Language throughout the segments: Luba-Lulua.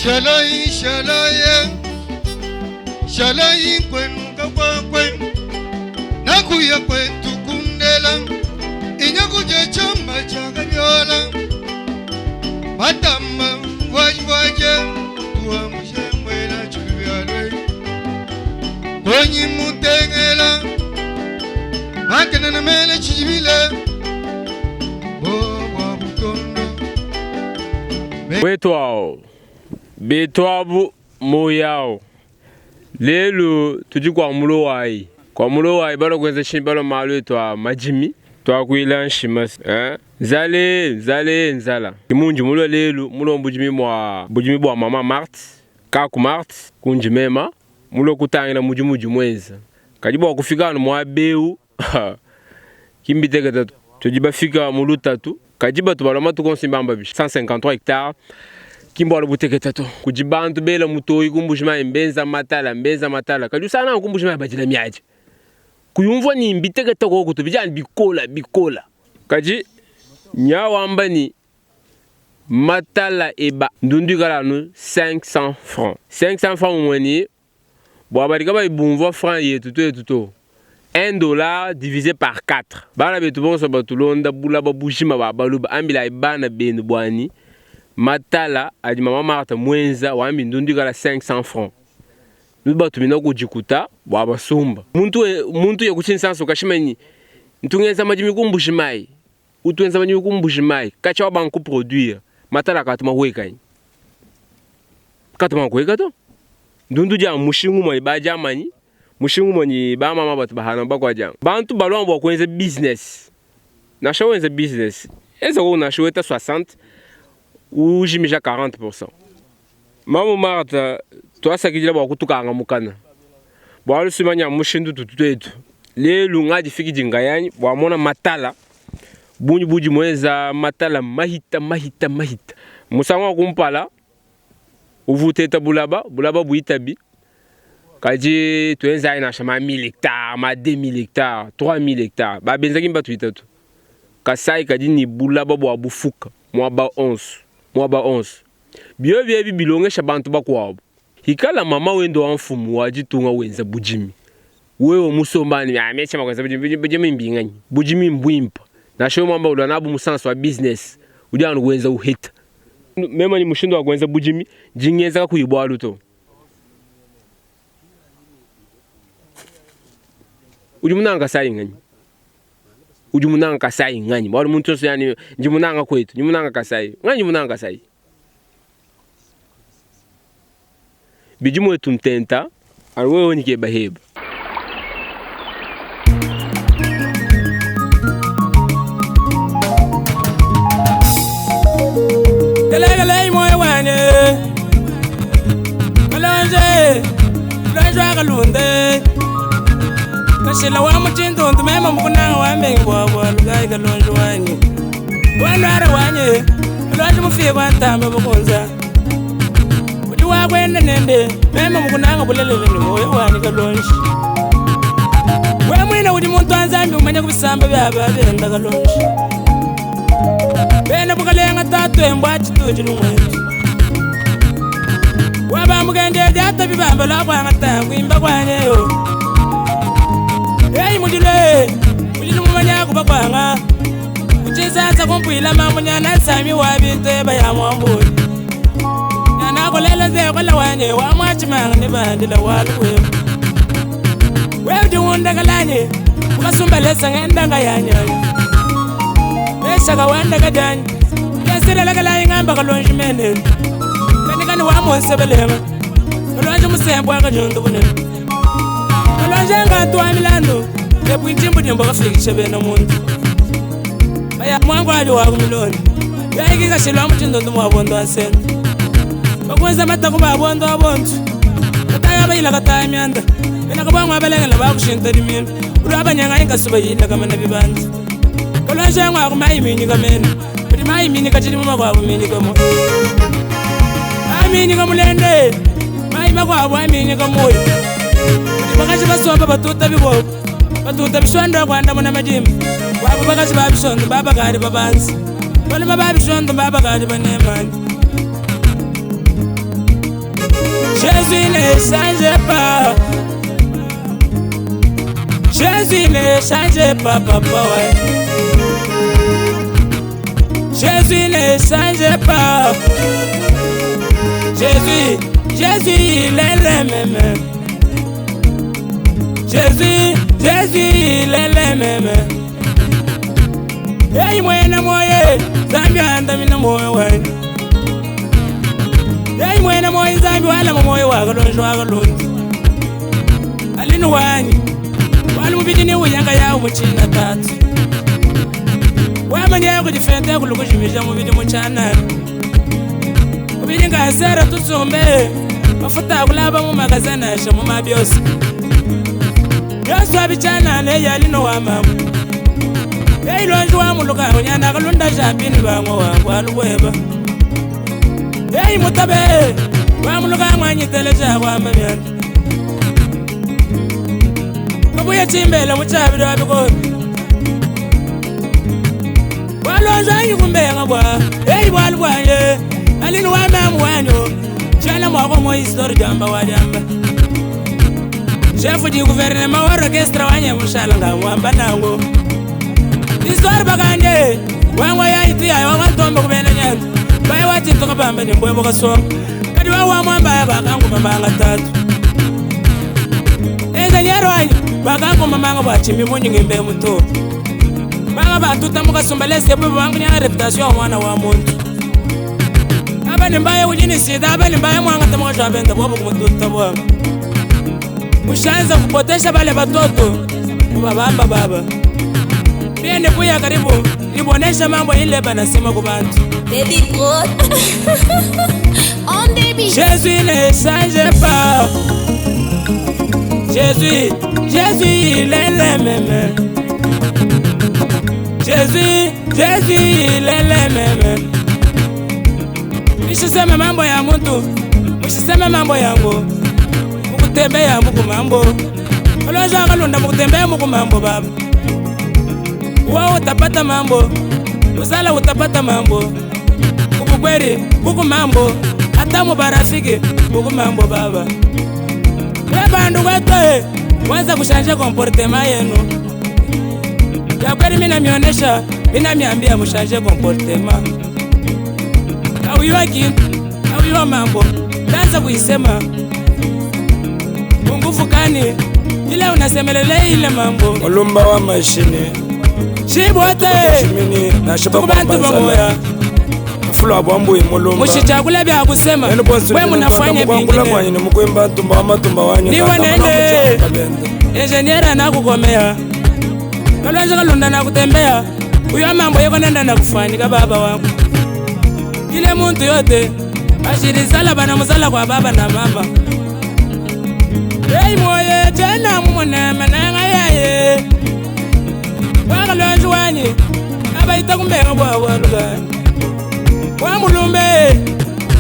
Shalai shalaye shalai kwenu kakwakwe nakuya kwetu kundela inyakuja chamba chakabyola matamba wajwaje tuamushemwela chubyalwe konyi mutengela makenene mele chijibile bobwa butondo. Wetu betu moyao lelu tudi kwa mulowayi kwa mulowayi balo kwenza shini balo malu etu a majimi twakwila nshima eh? Nzale nzale nzala kimunji mulo lelu mulo mbujimi mwa bujimi bwa mama Mart kaku Mart kunji mema mulo kutangila mujimu jimwenza kadi bwa kufika anu mwa beu kimbiteketa tudi bafika mulu tatu kadi batu baloma tukonsimbamba bishi 153 hectares kimbo buteketa to kudi bantu bela mutoyi kumbushima mbenza matala mbenza matala kadi usana kumbushima badila miaje kuyumvwa ni mbiteketa ko kutu bijani bikola bikola kadi nyawamba ni matala eba ndundu kala nu 500 francs 500 francs mwani bwa bali kaba ibumvwa franc yetu to yetu to 1 dollar divisé par 4 bana betu bonso batulonda bula babushima ba baluba ambila ibana benu bwani matala adi mama Martha mwenza wambi ndundu kala 500 francs nubatumina kujikuta bwa basumba muntu muntu yakuchinsanso kashimani ntungeza majimi kumbushimai utuenza majimi kumbushimai kacha wa banku produire matala katuma huekanyi katuma hueka to ndundu ja mushingu mwa ibaja manyi mushingu mwanyi ba mama batu bahana bakwa jang bantu balwa kwenza business nasha wenza business eza ko nasha weta 60 ujimija 40%. Mama Martha twasakidila bwa kutukanga mukana bwa lusimanya mushindu tutu lelu ngadi fiki jingayanyi bwa mona matala bunyi buji mweza matala mahita mahita mahita musango kumpala uvuteta bulaba bulaba buitabi kaji tuenza ina shama 1000 hectares ma 2000 hectares 3000 hectares ba benzaki mbatu itatu kasai kadi ni bulaba bwa bufuka mwaba 11 mwaba 11 bio biebi bilongesha bantu bakwabo hikala mama wendo wa mfumu wajitunga wenza bujimi wewe musombani amecha makwenza bujimi bujimi mbinganyi bujimi mbwimpa nasho mwamba ulwa nabu musanso wa business ujana wenza uhita mema ni mushindo wa kwenza bujimi jingeza kuyibwalu to uri munanga sai nganyi uri munanga kasai nganyi bwali muntu yose yani ndi munanga kwetu ndi munanga kasai nganyi munanga kasai bijimu wetu mtenta ari wewe nikeba heba. Kelekele moyo wanye Kalonje Kalonje akalunde Kashila wa muchintundu mema mukunanga wa mbengi bwabwa lugai kalonje wanye Wanwara wanye Kalonje mufie kwa ntamba bukunza Udi wakwenda nende mema mukunanga bulelele ni moyo wanye kalonje We mwina udi muntu anzambi umanya kubisamba byaba byenda kalonje Bena bukalenga tatu embwa chituji lumwetu Waba mugende jata bibamba la kwanga tangu imba kwanyeyo Hey mudile mudile mumanya kuba kwanga Kuchisaza kumpwila mamunya sami wa bintu eba ya mwambuli Nyana kolela ze kola wanye wa mwachimanga ni bandila waluwe Wewe diwunda kalanye ukasumba lesa ngenda ngayanyanya Eshaka wanda kadani Yasira lakala ingamba kalonji mene Kani kani wa monsebelenga Kalonji musembo akajundu bunene Kalonji nga milando Ebwinjimbu dimbo kafikisha bena muntu Baya mwangu ali wa kumiloni Yaiki kashilwa muchindo mwa bondo asente Bakunza mataku ba bondo abontu Kataya bayila kataya myanda Bena kabangwa balengela bakushinta dimino Ulwabanyanga ingasuba yila kama na bibanza Kalonji ngwa kumayimini kamene Buli mayimini kachili muma kwa kumini kamo Amini kamulende Mayima kwa amini kamoyo Bakashi basomba batuta biboko Batuta bishwanda kwanda muna majimba Wabo bakashi babishondo babakali babanzi Balima babishondo babakali banemani. Jésus ne change pas. Jésus ne change pas, papa, ouais. Jésus ne change pas. Jésus, Jésus, il est le même. Jésus, Jésus, il est le même. Hey, mwena moye, Zambi andamina moyo wanyu. Hey, mwena moye, Zambi wala moyo wakalonji wakalonji. Alinu wanyu, wali mubidi ni uyanga yawo muchina tatu. Wamanya kujifente kulukujimisha mubidi muchana. Mubidi ngasera tusumbe, mafuta kulaba mu magazana sha mu mabyosi. Yesu abichana ne yalino wa mama. Hey, lonji wa muluka unyana kalunda shapini bangwa wangu alubweba. Hey, mutabe wa muluka mwanyitele cha kwa mamyana. Kabuye chimbele muchabiri wa bikoro. Walonja yikumbenga bwa. Hey, bwalubwaye. Alini wa mama wanyu. Chala mwako mo histori jamba wa jamba. Chef du gouvernement wa orchestre wanye mushala nga wamba nango. Histoire bagande. Wangwa ya iti ya wa tombe kubena nyanza. Baye wati toka bamba ni mbwebo kasonga. Kadi wa wa mwamba ya bakangu mamanga tatu. Eza nyero wanyu bakangu mamanga bwa chimbi munyi ngimbe muto. Banga bantu tamuka sumbalese bwe bangu nya reputation mwana wa muntu. Abani mbaye ujini sida abani mbaye mwanga tamuka jabenda bwa kumututa bwa. Mushaanza kupotesha bale batoto kubabamba baba. Mie nikuya karibu nibonesha mambo ile banasema kwa bantu. Baby bro. On débit. Jésus ne change pas. Jésus, Jésus il est le même. Jésus, Jésus il est le même. Nishiseme mambo ya muntu, mushiseme mambo yangu. Mukutembea muku mambo. Olonja kalunda mukutembea muku mambo baba. Wao utapata mambo, uzala utapata mambo. Kubukweri kuku mambo, hata mubarafiki kuku mambo baba. We bandu wetu, wanza kushanje comportement yenu. Ya kweli mina mionesha, mina miambia mushanje comportement. Auiwa kintu, auiwa mambo, danza kuisema. Mungufu kani, ile unasemelele ile mambo. Mulumba wa mashini. Chibote. Shimini na shaba Tukubantu bamoya. Fulwa bwambu imulumba. Mushichakula bya kusema. We munafanya bingine. Ni mukwimba ntumba wa matumba wanyu. Niwe nende. Engineer anakukomea. Kalonzo kalunda na kutembea. Uyo mambo yako nenda na kufanyika baba wangu. Kile muntu yote ashirizala bana muzala kwa baba na mama. Hey moye tena mumone mananga yaye. Wakalonzo wanyi abaita kumbenga bwa bwaluka. Wa mulumbe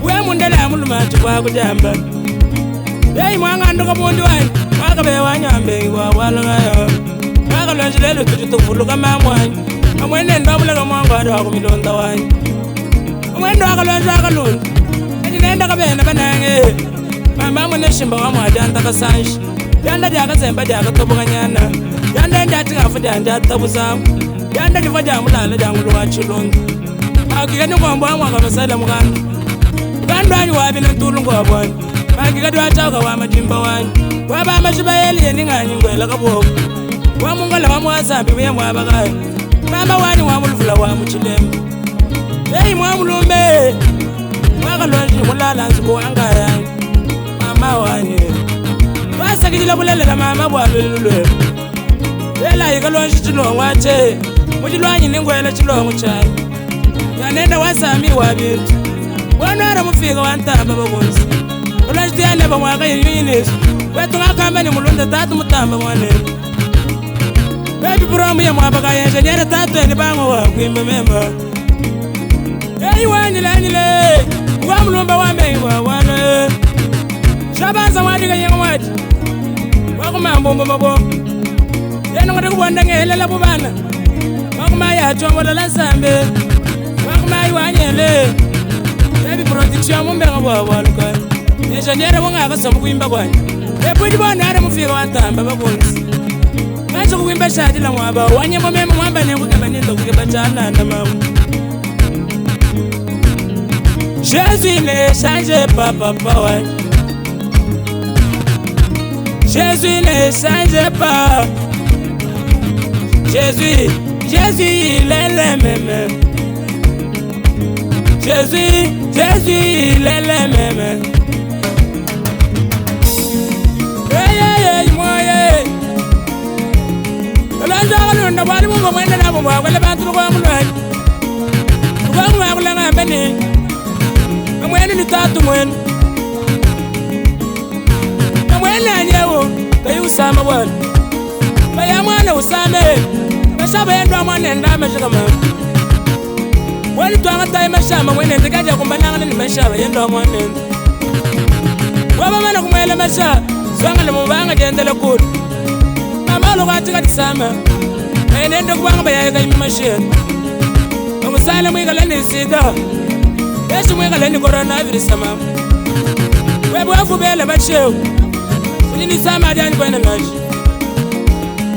we mundela muluma chikwa kujamba. Hey mwanga ndoka mundi wanyi wakabe wanyambe bwa bwaluka yo. Wakalonzo lelo tutufuluka mamwanyi. Amwene ndo amuleka mwangu ado akumilonda wanyi. Amwene wakalonzo akalunda. Eni nenda kabena banange. Mama mwene shimba wa mwajanta kasanji. Yanda jakazemba jakatobokanyana. Yanda ndatingafu janja tabuzamu. Yanda diva jamulala jangulu wa chilundu. Akika ni ngombo wa mwaka masala muganda. Muganda wanyu wabina ntulu ngwabwanyu. Akika dwachaka wa majimba wanyu. Waba mashiba yeli yeni nganyi ngwela kaboko. Wa mungala wa mwasambi buya mwabakayo. Mama wanyu wa muluvula wa muchilembe. Hey mwamulumbe. Mwakalonji mulala nzuku wangaya. Mama wanyu. Basakidila bulelela mama bwalululwe. Ela ikalonji chilongo ache. Mujilwanyi ningwela chilongo chayi. Yanenda wasami wa bintu. Wanara mufika wantamba bakunzi. Olonji tuyane bamwaka yinyiniso. Wetu ngakamba ni mulunda tatu mutamba mwane. Baby bro muye mwabaka engineer tatu eni bango wa kwimba memba. Hey wanyile nyile. Wa mulumba wa mengi wa wane. Shabanza wadika yenga wadi. Wakumambo mabo. Yena ngade kubonda ngelela bubana. Wakumaya chongola la sambe. Wakumaya wanyele. Baby production mumbe ngabo waluka. Engineer wongakasoma kuimba kwanje. Epwidi bona ari mufika watamba bakunzi. Ngaje kuimba shadi la mwaba wanyemo meme mwamba nengukeba nindo kukeba chana na mama. Jésus ne change pas papa ouais. Jésus ne change pas. Jésus, Jésus il est le même. Jésus, Jésus il est le même. Hey hey hey moi hey. Kalonzo kalunda bwali mungo mwenda nabo bwakwela bantu bakwamulwanyi. Bakwamulanga mbeni. Mwene ni tatu mwene. Mwene anyewo kayi usama bwana. Baya mwana usame. Mashaba yendwa mwana ndame shikama. Wali twanga tayi mashama mwene ndikaja kumbananga ni mashaba yendwa mwana. Waba mana kumwela masha zwanga le mubanga jendele kulu. Mama lo kwatika tisama. Ene ndo kubanga baya kayi mashe. Omusale mwikala ni sida. Yesu mwikala ni coronavirus mama. Wewe wafubele masheo. Ulini sama ajani kwenda nashi.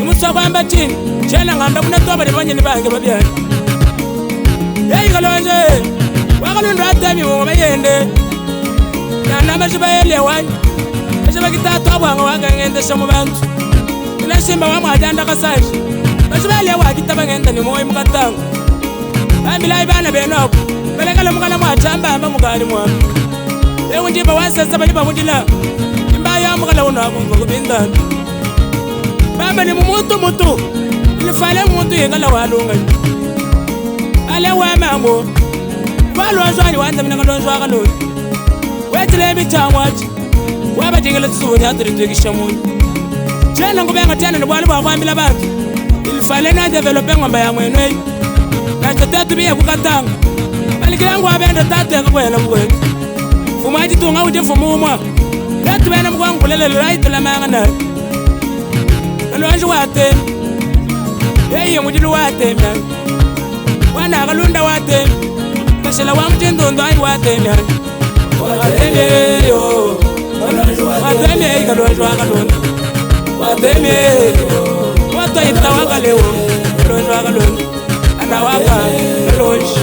Imuswa kwamba chini. Chela nganda kuna toba de ni bange babyani. Hey kalonje. Wakalundu atemi ngo bayende. Yana mashiba yele wani. Mashiba kitatu abwanga wakangende shamu bantu. Ila shimba wa mwajanda kasashi. Mashiba yele wakitaba ngenda ni moyo mukatanga. Bambilai bana benoko. Belekala mukala mwachamba amba mukali mwa. Ewu ndiba wasesa bali bamudila. Imbaya mukala uno akungo kubinda. Bamba ni mumuntu mutu. Ilifale muntu yekala walunga. Ale wa mambo. Walonzwa ni wanda mina kalonzwa kalonzwa. Wetile bichangwachi. Waba jingela tsunya atritwekisha munyu. Tena ngubenga tena ni bwali bwa kwambila bantu. Ilifale na develope ngomba ya mwenwe. Na tatu biya kukatanga. Balikilangu abenda tatu yakakwela mkwetu. Fumaji tunga uje fumumwa. Tatu bena mkwangu lele right la manga na. Kalonzo wate. Yeye mudilu wate mya. Wana kalunda wate. Kashela wa mtindo ndo ai wate mya. Wate yo. Wate me kalonzo kalonzo. Wate me. Wate itawakalewo. Kalonzo kalonzo. Anawaka kalonzo.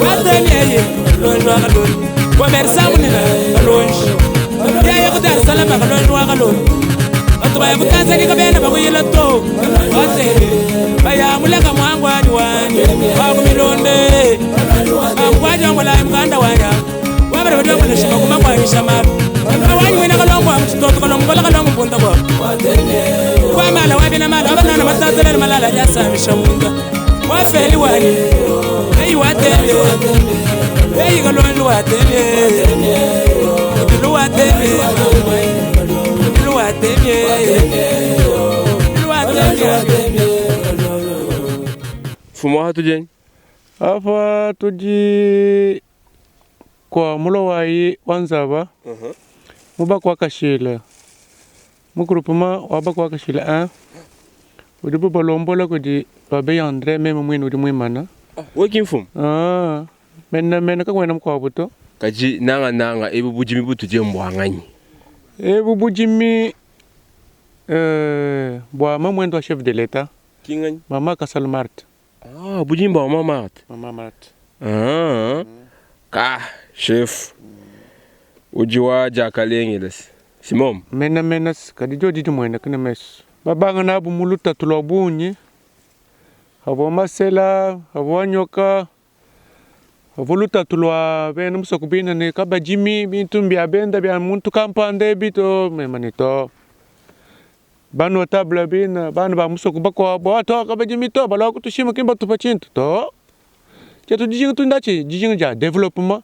Wate me kalonzo kalonzo. Commerçant munina kalonzo. Yeye ku Dar es Salaam kalonzo kalonzo. Bantu baya ku Tanzania kabena bakuyila to. Wate baya mulaka mwangu ani wani. Bakumilonde. Bangwaje ngola mkanda wanya. Wabere badongo le shima kuma kwa shama. Awanyi wena kalongo amchitoto kalongo kola kalongo mpunta kwa. Kwa mala wabina mala abana na matatele malala ya samisha munda. Wafeli wani. Hey wate. Hey kalonzo wate. Dilu wate. Dilu wate. Dilu wate. Fumo hatu jeni. Apa tudi kwa mulowayi wanzaba muba kwa kashila mukurupuma waba kwa kashila a udi bubalombola kudi babe Andre meme mwini udi mwimana Weki mfumu. ah mena mena kakwena mukwabuto Kaji nanga nanga ebu bujimi butuje mbwanganyi. ebu bujimi bwa mamwendo wa chef de l'état Kinganyi. mama Kasal Mart Ah, bujimi bwa mama Mart. mama Mart Ah. Ka chef. Uji wa jakalengeles. Simom. Mena mena kadi jo didi mwena kine mesu babanga nabu muluta tulwa bunyi havo masela havo nyoka havo lutatu lwa bena musoko bina ne kaba jimi bintu mbya benda bya muntu kampande bito mema ni to banu tabla bina banu ba musoko bakwabo ato kaba jimi to balwa kutushima kimba tupa chintu to chetu dijinga tundachi dijinga ja development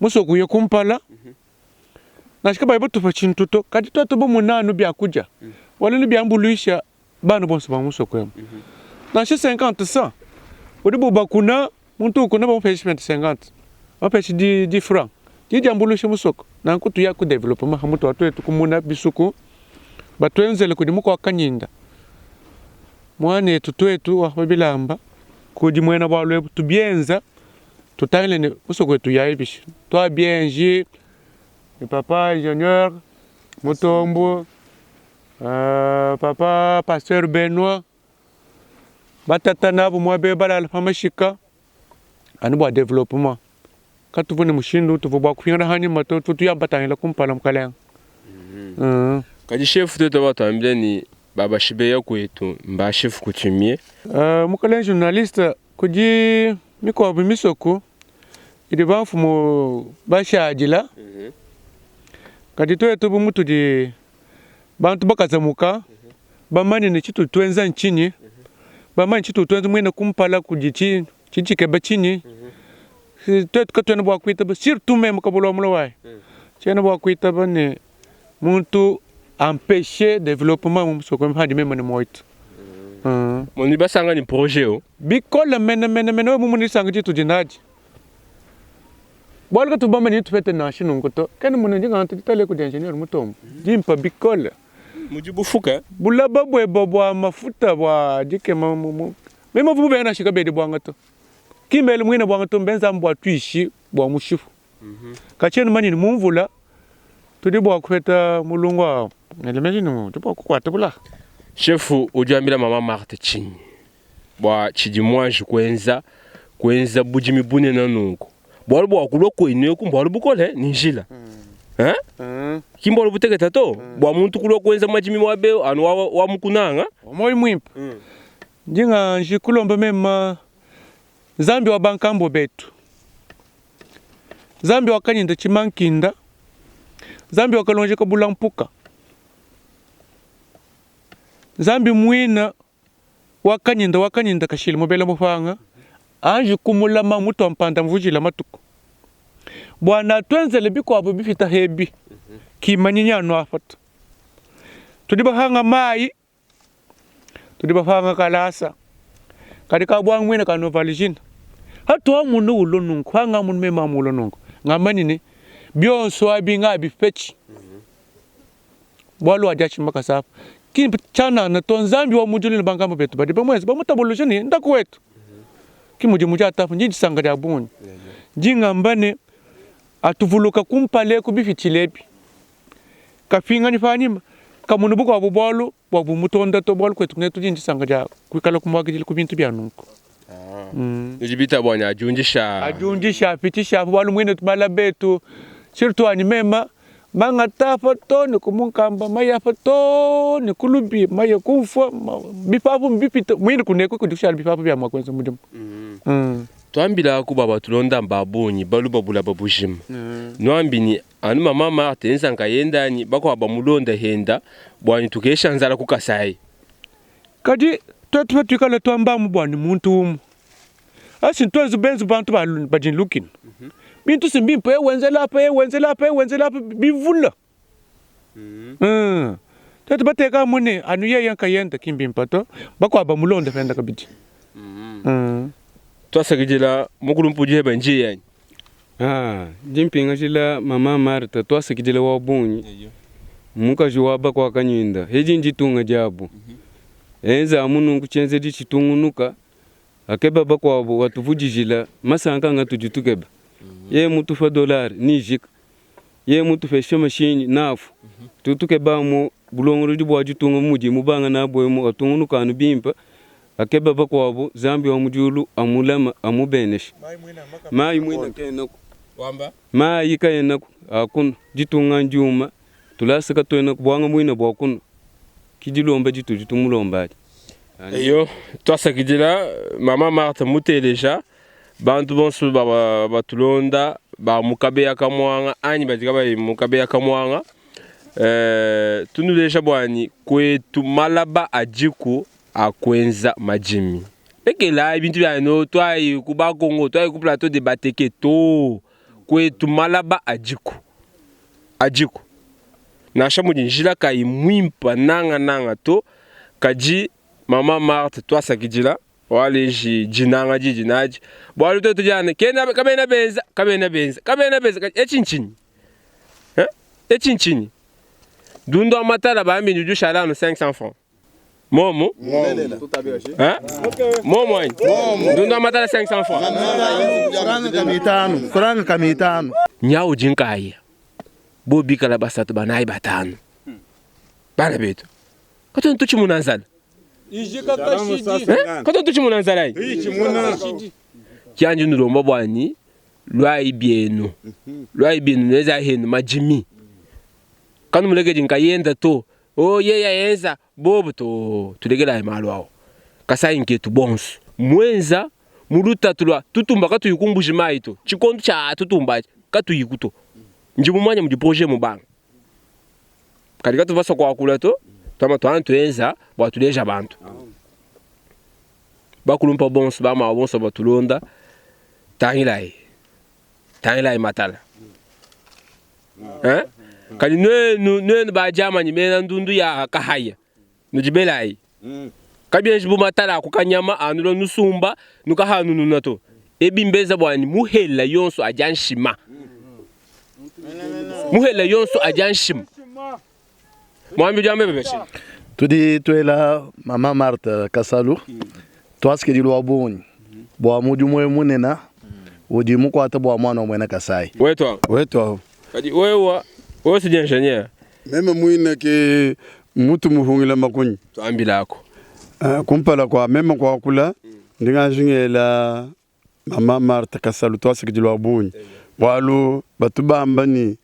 musoko ye kumpala nashika baibo tupa chintu to kadi to to bomunanu bya kuja wala ni byambuluisha banu bonso ba musoko yamo nashe 50 100 udi bubakuna muntu ukuna bamupesha 50 bamupesha di 10 francs dijambulusha musoko nanku tuya ku development hamutu watu kumuna bisuku batwenzele kudi muko wakanyinda mwanetu twetu wa bilamba kudi mwena bwalwe tubyenza tutangile ne musoko wetu yaibisha twabyenji Ne papa ingenieur Mutombo, papa pasteur Benoit, batata nabu muaba eu balala pa mashika anu bua developpement. Katuvua ne mushindu utuvua bua kupingana hanyima to, tuvua tuya batangila kumpala mukalenga. Kadi chef tuetu batuambile ne babashibeya kuetu mba chef coutumier. Mukalenga journaliste, kudi mikuabu misoko idi bamfumu bashadila, kadi tuetu bu mutudi bantu bakazamuka, bamanye ne tshitudi tuenza ntshinyi, bamanye tshitudi tuenza muine kumpala kudi tshidi tshikeba tshinyi, tuetu katuena bua kuitaba surtout meme Kabulu wa Mulowayi, tshiena bua kuitaba ne muntu empecher developpement mu musoko pandi meme ne muoyo to. Nudi basanga ne projet eu? Bikole mene mene mene, wewe mumone disanka ditudi nadi. Bualu katu bamanye tupete nansha nunku to. Kena mune ndi ngangata ditale kudi ingenieur Mutombo. Dimpa bikole. Mudi bufuka. Bulaba bueba bua mafuta bua dikema mu meme mvua mubenge nansha kabedi buanga to. Ki mbele muine buanga to mbenza amu bua tuishi bua mushipu. Katshiena manye ne mu mvula tudi bua kupeta mulungu wa ngela meji ne tudi bua kukuata bulaha. Chef udi wambila mama Marthe tshinyi bua tshidi muanji kuenza kuenza budimi bunene nunku? Bualu bua kulua kuenu eku mbualu bukole ne njila hein? Ki mbualu butekete to bua muntu kulua kuenza madimi muaba eu anu wa, wa mukunanga. Muoyo muimpe. Ndi nganji kulomba mema Nzambi wa bankambua betu, Nzambi wa kanyinda tshimankinda, Nzambi wa kalonji kabula mpuka, Nzambi muina wa kanyinda wa kanyinda kashila mubela mupanga, anji kumulama mutua mpanda mvujila matuku bua natuenzele bikuabu bipita ebi, kimanyinyi anu apa to. Tudi bahanga mayi Tudi bapanga kalasa kadi ka buanga muena ka novalijina. Hatuamuna ulua nunku, hangamuna meme amu ulua nunku, ngamanyi ne bionso abi ngabipetshi bualu wadiatshi makasa apa. Ki tshianana to, Nzambi wa mu diulu ne bankambua betu badi bamuenza bamutabuluja ne ndaku wetu. Ki mudimu udi atapa, ndi disanka dia bungi. Ndi ngamba ne atuvuluka kumpala eku bipitshile ebi. Kapinganyi panyima, kamonu bukuabu bualu bua bumutonda to, bualu kuetu kunetu tudi ne disanka dia kuikala kumuakidila ku bintu bia nunku. Nudi bitaba ne adiundisha. Adiundisha, apitshisha apu, bualu muinetu bala betu, surtout wanyi mema, mangata apa too ne ku Munkamba, mayi apa too ne ku Lubi, mayi kumfua, bipapu mbipite, muine kuneku kudi kushala bipapu bia mua kuenza mudimu. Tuambilaku bua batulonda mba bungi baluba bulaba bujima. Nuambi ne Anu mama Marthe enza nkayenda anyi bakuabu bamulonda henda bua ne tukesha nzala ku Kasai. Kadi tuetu patuikala tuamba amu bua ne muntu umue, asi ntuenze benze bantu badi ne lukinu. Bintu si mbimpe, eu wenzela apa, eu wenzela apa, eu wenzela apa, bivula. Tuetu bateka amu ne anu yeye nkayende ki mbimpe to, bakuabu bamulonde pende kabidi. Tuasakidila mukulu mpudi heba njiya anyi? Ah, ndi mpingajila mama Martha tuasakidila wa bungi. Mukaji wa bakwa Kanyinda, edi nditunga diabu. Enza amu nunku tshienzedi tshitungunuka, akeba bakuabu watuvudijila masanka anga tudi tukeba. Yeye mutupa dollar ni ijika, yeye mutupesha mashinyi nafu. Tudi tukeba amu bulongolodi bua ditunga mudi mubanga nabu emu atungunuka anu bimpe. Akeba bakuabu, Nzambi wa mu diulu amulame, amubeneshe. Mayi muine kaenaku, mayi kaenaku a kunua, ditunga ndiuma, tulasa katuenaku, buanga buine bua kunua, ki dilomba ditudi tumulomba adi. Eyo, tuasakidila mama Marthe muteleja bantu bonso batulonda ba mu Kabeya Kamuanga anyi badi kabayi mu Kabeya Kamuanga. Tunuleja buanyi kuetu malaba adiku a kuenza madimi. Lekelayi bintu bia no tuayi ku Bakongo, tuayi ku plateau de Bateke to. Kuetu malaba adiku. Adiku. Nansha mudi njila kayi muimpa nanga nanga to, kadi mama Marthe tuasakidila waleji dinanga didi nadi. Bualu tuetu tudi ane kena kabena benza, kabena benza, kabena benza. Kadi etshi ntshinyi? Hein? Etshi ntshinyi? Dundu wa matala bambi udi ushala anu 500 francs. Momu? Hein? Momu anyi? Ndundu wa matala 500 francs. Franga kamitano, franga kamitano. Nyau udi nkaya. Bo bikala basatu banayi batanu. Bana betu, katuena tutshimuna nzala. Eh? Katuena tutshimuna nzala ayi. Kianji nulomba bwani lwayi bienu. Lwayi bienu nuenza henu madimi. Kanumulekedi nkayenda to. Oh yeya yenza bobu to tulekelayi malu awu. Kasayi nketu bonso. Muenza mu lutatu lua tutumba katuyi ku Mbuji Mayi to. Tshikondo tshia tutumba atshi katuyiku to. Ndi mumanye mudi projet mubanga. Kadi katuvua basua kuakula to, tuamba tuana tuenza bua tuleja bantu. Bakulumpa bonso, ba mawa bonso batulonda, tangilayi, tangilayi matala. Hein? Kadi nuenu, nuenu ba diamanyi bena ndundu ya kahaya, nudi belayi. Kabienji bu matala a ku kanyama a nulua nusumba nukahanununa to. Ebi mbenza bua ne muhela yonso adia nshima. Muhela yonso adia nshima. Muambi udi wamba bebe tshinyi? Tudi tuela mama Marthe Kasalu tuasikidi lua bungi bua mudimu eu munene udi mukuata bua muana wa muena Kasai. Wetu awu. Wetu awu. Kadi wewa, wewe sudi ingenieur? Meme muine ke mutu muhungila makunyi. Tuambilaku. Kumpala kua meme kuakula, ndi nganji ngela mama Marthe Kasalu tuasakidila wa bungi, bualu batu bamba ne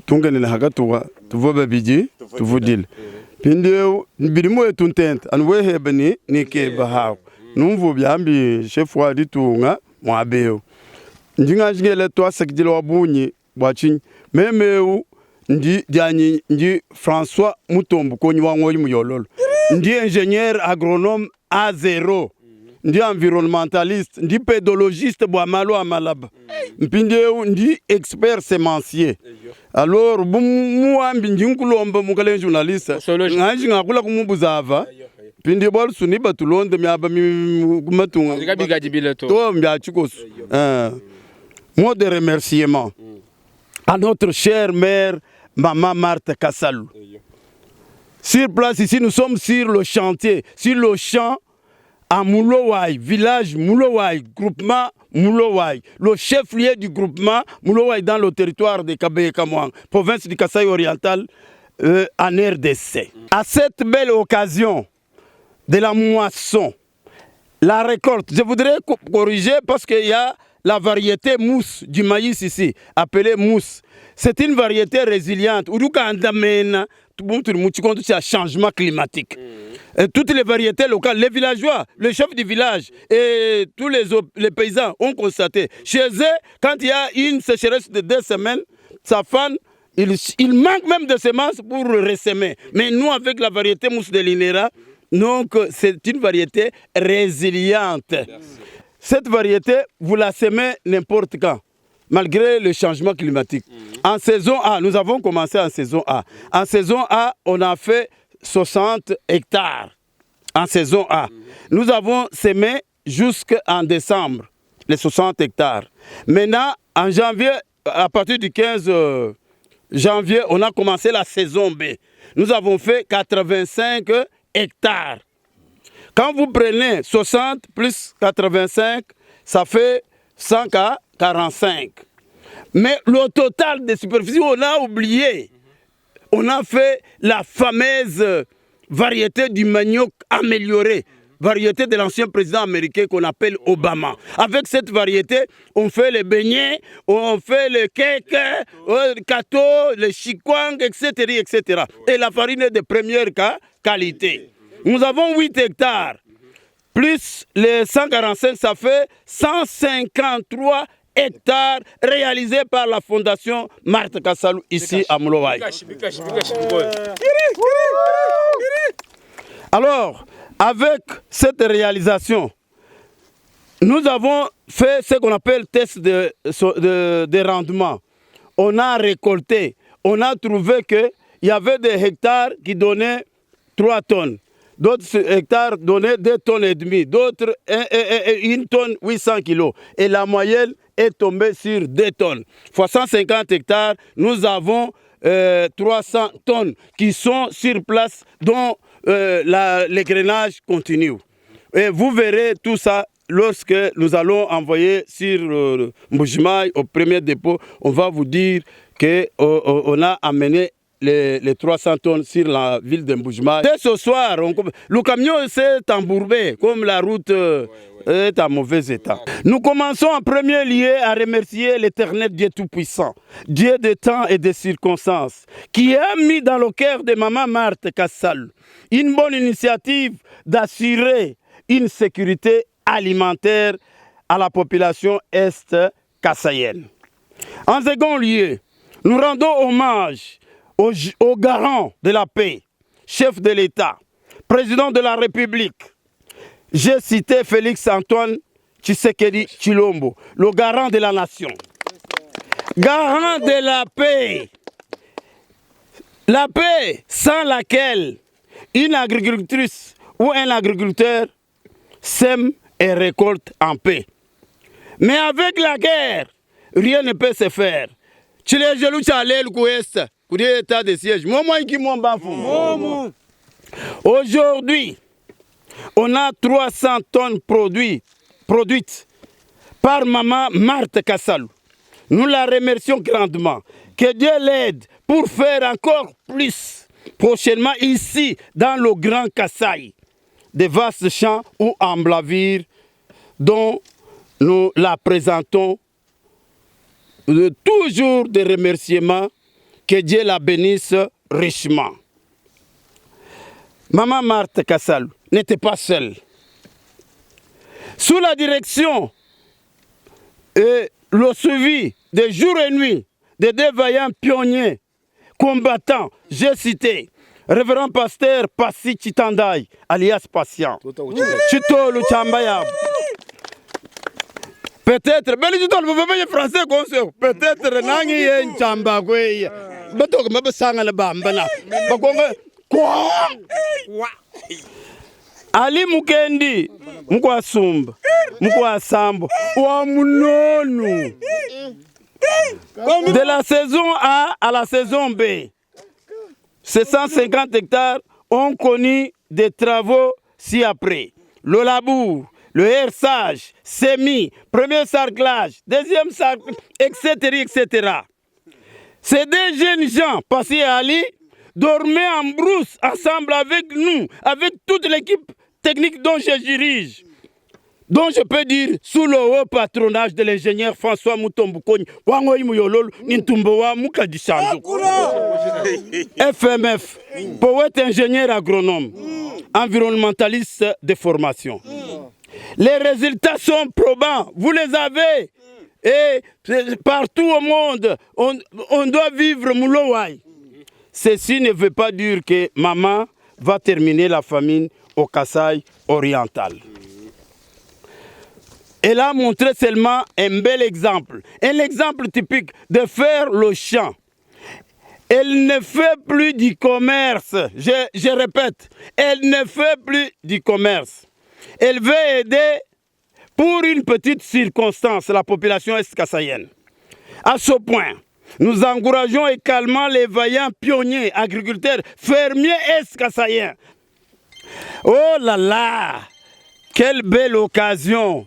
tunkenene hakatuka tuvua babidi tuvudile. Mpindieu bidi muetu ntenta anu weheba ne nikeba haku numvu biambi chef wa ditunga muaba eu. Ndi nganji ngela tuasakidila wa bungi Bua tshinyi meme eu ndi dianyi ndi François Mutombo Konyi wa Ngoyi Muyololo, ndi ingenieur agronome A0, ndi environnementaliste, ndi pedologiste bua malu a malaba, mpindieu ndi expert semencier. Alors bu muambi ndi nkulomba mukalenge journaliste nganji ngakula ku mubuzava mpindieu bualu suni batulonde miaba ku matunga to mbia tshikosu. Mot de remerciement à notre chère mère Maman Marthe Kasalu. Sur place ici, nous sommes sur le chantier, sur le champ à Moulowai, village Moulowai, groupement Moulowai, le chef-lieu du groupement Moulowai dans le territoire de Kabeye-Kamwang, province du Kasaï oriental en RDC. À cette belle occasion de la moisson, la récolte, je voudrais corriger parce qu'il y a la variété mousse du maïs ici, appelée mousse. C'est une variété résiliente. C'est changement climatique. Et toutes les variétés locales, les villageois, le chef du village et tous les paysans ont constaté. Chez eux, quand il y a une sécheresse de 2 semaines, ça fane, il manque même de semences pour ressemer. Mais nous, avec la variété mousse de l'INERA, donc c'est une variété résiliente. Merci. Cette variété, vous la semez n'importe quand, malgré le changement climatique. En saison A, nous avons commencé en saison A. En saison A, on a fait 60 hectares. En saison A. Nous avons semé jusqu'en décembre, les 60 hectares. Maintenant, en janvier, à partir du 15 janvier, on a commencé la saison B. Nous avons fait 85 hectares. Quand vous prenez 60 plus 85, ça fait 145. Mais le total de superficie, on a oublié. On a fait la fameuse variété du manioc améliorée, variété de l'ancien président américain qu'on appelle Obama. Avec cette variété, on fait les beignets, on fait les cakes, le gâteau, les chikwang, etc., etc. Et la farine est de première qualité. Nous avons 8 hectares, plus les 145, ça fait 153 hectares réalisés par la fondation Marthe Kasalu ici à Moulowai. Alors, avec cette réalisation, nous avons fait ce qu'on appelle test de rendement. On a récolté, on a trouvé qu'il y avait des hectares qui donnaient 3 tonnes. D'autres hectares donnaient 2 tonnes et demie, d'autres 1 tonne 800 kilos. Et la moyenne est tombée sur 2 tonnes. Fois 150 hectares, nous avons 300 tonnes qui sont sur place, dont l'égrenage continue. Et vous verrez tout ça lorsque nous allons envoyer sur Mbujimayi au premier dépôt, on va vous dire que on a amené les 300 tonnes sur la ville de Mbujimayi. Dès ce soir, le camion s'est embourbé, comme la route est en mauvais état. Nous commençons en premier lieu à remercier l'Éternel Dieu Tout-Puissant, Dieu des temps et des circonstances, qui a mis dans le cœur de Maman Marthe Kasalu une bonne initiative d'assurer une sécurité alimentaire à la population est-kassaïenne. En second lieu, nous rendons hommage au garant de la paix, chef de l'État, président de la République. J'ai cité Félix Antoine Tshisekedi Tshilombo, le garant de la nation. Garant de la paix. La paix sans laquelle une agricultrice ou un agriculteur sème et récolte en paix. Mais avec la guerre, rien ne peut se faire. Tshilejelu tshia lelu ku Est, kudi état de siège. Momo inki momba mfumu. Aujourd'hui, on a 300 tonnes produites par maman Marthe Kasalu. Nous la remercions grandement. Que Dieu l'aide pour faire encore plus prochainement ici, dans le Grand Kasaï, des vastes champs ou emblavures dont nous la présentons toujours des remerciements. Que Dieu la bénisse richement. Maman Marthe Kasalu n'était pas seule. Sous la direction et le suivi de jour et nuit des deux vaillants pionniers combattants, j'ai cité Révérend Pasteur Passy Tshitandai, alias Patient, Tshitolu Tchambayab. Peut-être, mais les gens vous voyez français comme ça. Peut-être nangi ye nchamba kwe. Bato mabasanga na bamba na. Bakonga quoi? Ali Mukendi, mkwa Sumba, mkwa Sambo, wa Munonu. De la saison A à la saison B, ces 150 hectares ont connu des travaux ci-après. Le labour, le hersage, semis, premier sarclage, deuxième sarclage, et cetera, et cetera. Ces deux jeunes gens, Passy et Ali, dormaient en brousse ensemble avec nous, avec toute l'équipe technique dont je dirige, dont je peux dire sous le haut patronage de l'ingénieur François Mutombo Kony, Wangoyi Muyololo, Nintumbowa Mukadishandu. FMF, poète ingénieur agronome, environnementaliste de formation. Les résultats sont probants, vous les avez. Et partout au monde, on doit vivre Moulowai. Ceci ne veut pas dire que maman va terminer la famine au Kasaï oriental. Elle a montré seulement un bel exemple, un exemple typique de faire le champ. Elle ne fait plus du commerce, je répète, elle ne fait plus du commerce. Elle veut aider pour une petite circonstance la population est-kassaïenne. À ce point, nous encourageons également les vaillants pionniers, agriculteurs, fermiers est-kassaïens. Oh là là, quelle belle occasion,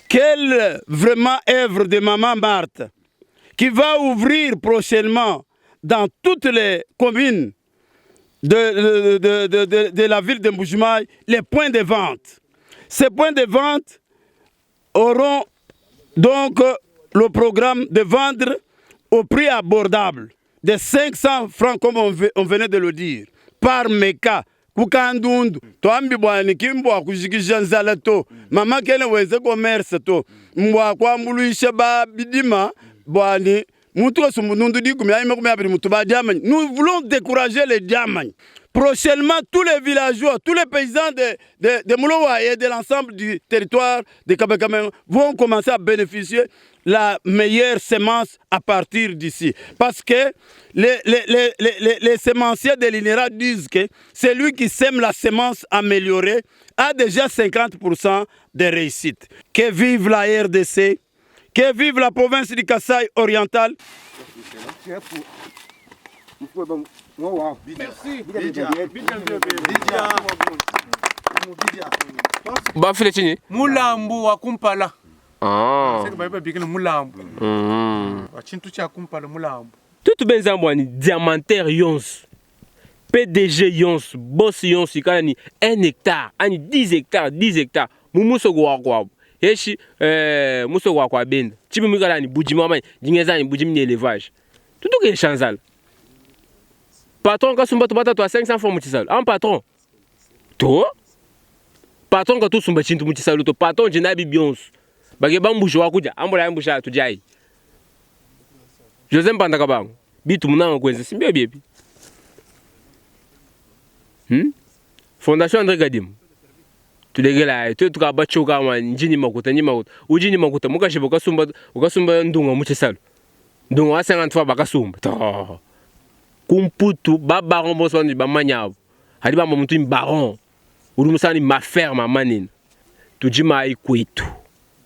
quelle vraiment œuvre de Maman Marthe qui va ouvrir prochainement dans toutes les communes de la ville de Mbujimayi les points de vente. Ces points de vente auront donc le programme de vendre au prix abordable de 500 francs, comme on venait de le dire, par méca. Kukandundu twambi bwani kimbwa kujikisha nzala to mama kene weze commerce to mbwa kwambuluisha ba bidima bwani mutu osumbu dikumi ayi makumi abiri mutu ba diamant. Nous voulons décourager les diamants. Prochainement, tous les villageois, tous les paysans de Mouloua et de l'ensemble du territoire de Kabekamen vont commencer à bénéficier la meilleure semence à partir d'ici. Parce que les semenciers de l'INERA disent que celui qui sème la semence améliorée a déjà 50% de réussite. Que vive la RDC, que vive la province du Kasaï oriental. Merci. Bafile tshinyi? Mulambu wa kumpala. Ah. Seke badi babikila mulambu. Wa tshintu tshia kumpala mulambu. Tuetu benza mbua ni diamantaire yonso, PDG yonso, boss yonso ikala ni 1 hectare anyi 10 hectares, 10 hectares mu musoko wa kuabu heshi eh, musoko wa kua benda tshibi muikala ni budimi wamanya dingeza ni budimi ni elevage tutu kesha nzala patron kasumba tubata tua 500 francs mu tshisalu am patron to patron katusumba tshintu mu tshisalu to patron jinabi bionso bakeba mbuji wa kudia ambula mbuji tudiayi Jose Mpanda Kabango bitu munanga kwenza simbio biebi? Fondation Andre Kadima tulekelayi tuetu tukabatshoka ma njini makuta nji makuta udi ni makuta mukashi ukasumba ukasumba ndunga mu tshisalu ndunga wa 50 francs bakasumba to kumputu ba baron bonso bandi bamanya abo hadi bamba muntu ni baron udi musani maferme manene tujimayi kwetu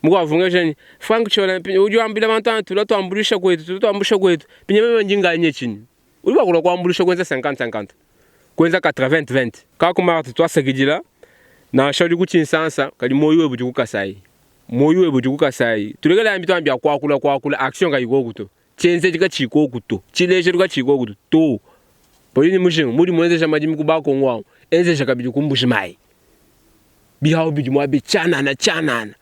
mukavunga jeni Frank Chola udi wambila bantu anu tula tuambulisha kwetu tula tuambulisha kwetu pinya meme ndinganye chini udi bakula kuambulisha kwenza 50 50 kwenza 80 20 kakumara twasakidila nansha udi ku Tshinsansa kadi moyo webu udi ku Kasai moyo webu udi ku Kasai tulekela yambi tuambia kuakula kuakula action kayikoku to tshienzedi katshikoku to tshilejelu katshikoku to to Pauline Mujinga mudi muenzesha madimi ku bakongo amu enzesha kabidi ku Mbuji Mayi bihawu bidi mua bitshianana tshianana.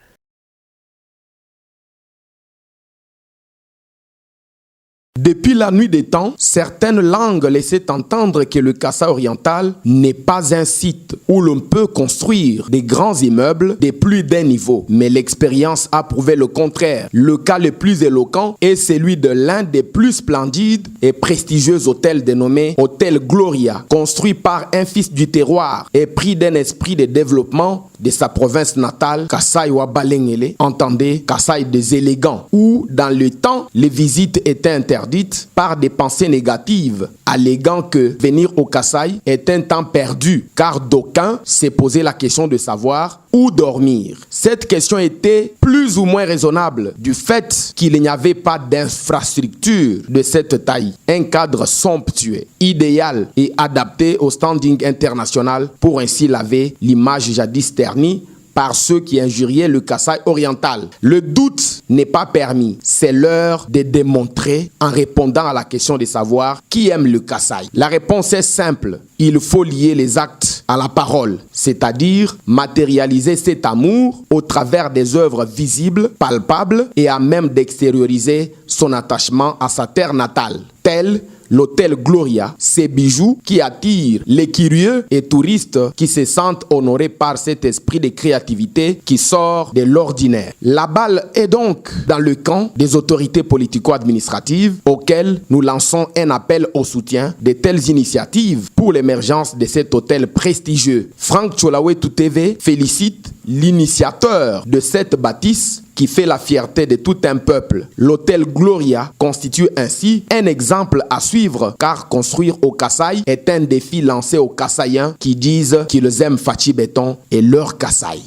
Depuis la nuit des temps, certaines langues laissaient entendre que le Kasaï oriental n'est pas un site où l'on peut construire des grands immeubles de plus d'un niveau. Mais l'expérience a prouvé le contraire. Le cas le plus éloquent est celui de l'un des plus splendides et prestigieux hôtels dénommé Hôtel Gloria, construit par un fils du terroir et pris d'un esprit de développement de sa province natale, Kasaï wa Balengele, entendez Kasaï des élégants, où dans le temps, les visites étaient interdites par des pensées négatives, alléguant que venir au Kasaï est un temps perdu, car d'aucuns s'est posé la question de savoir où dormir. Cette question était plus ou moins raisonnable du fait qu'il n'y avait pas d'infrastructure de cette taille, un cadre somptueux, idéal et adapté au standing international pour ainsi laver l'image jadis ternie par ceux qui injuriaient le Kasaï oriental. Le doute n'est pas permis. C'est l'heure de démontrer en répondant à la question de savoir qui aime le Kasaï. La réponse est simple. Il faut lier les actes à la parole, c'est-à-dire matérialiser cet amour au travers des œuvres visibles, palpables et à même d'extérioriser son attachement à sa terre natale. Tel l'hôtel Gloria, ces bijoux qui attirent les curieux et touristes qui se sentent honorés par cet esprit de créativité qui sort de l'ordinaire. La balle est donc dans le camp des autorités politico-administratives auxquelles nous lançons un appel au soutien de telles initiatives pour l'émergence de cet hôtel prestigieux. Franck Tsholawe TV félicite l'initiateur de cette bâtisse qui fait la fierté de tout un peuple. L'hôtel Gloria constitue ainsi un exemple à suivre, car construire au Kasaï est un défi lancé aux Kasaïens qui disent qu'ils aiment Fatshi Béton et leur Kasaï.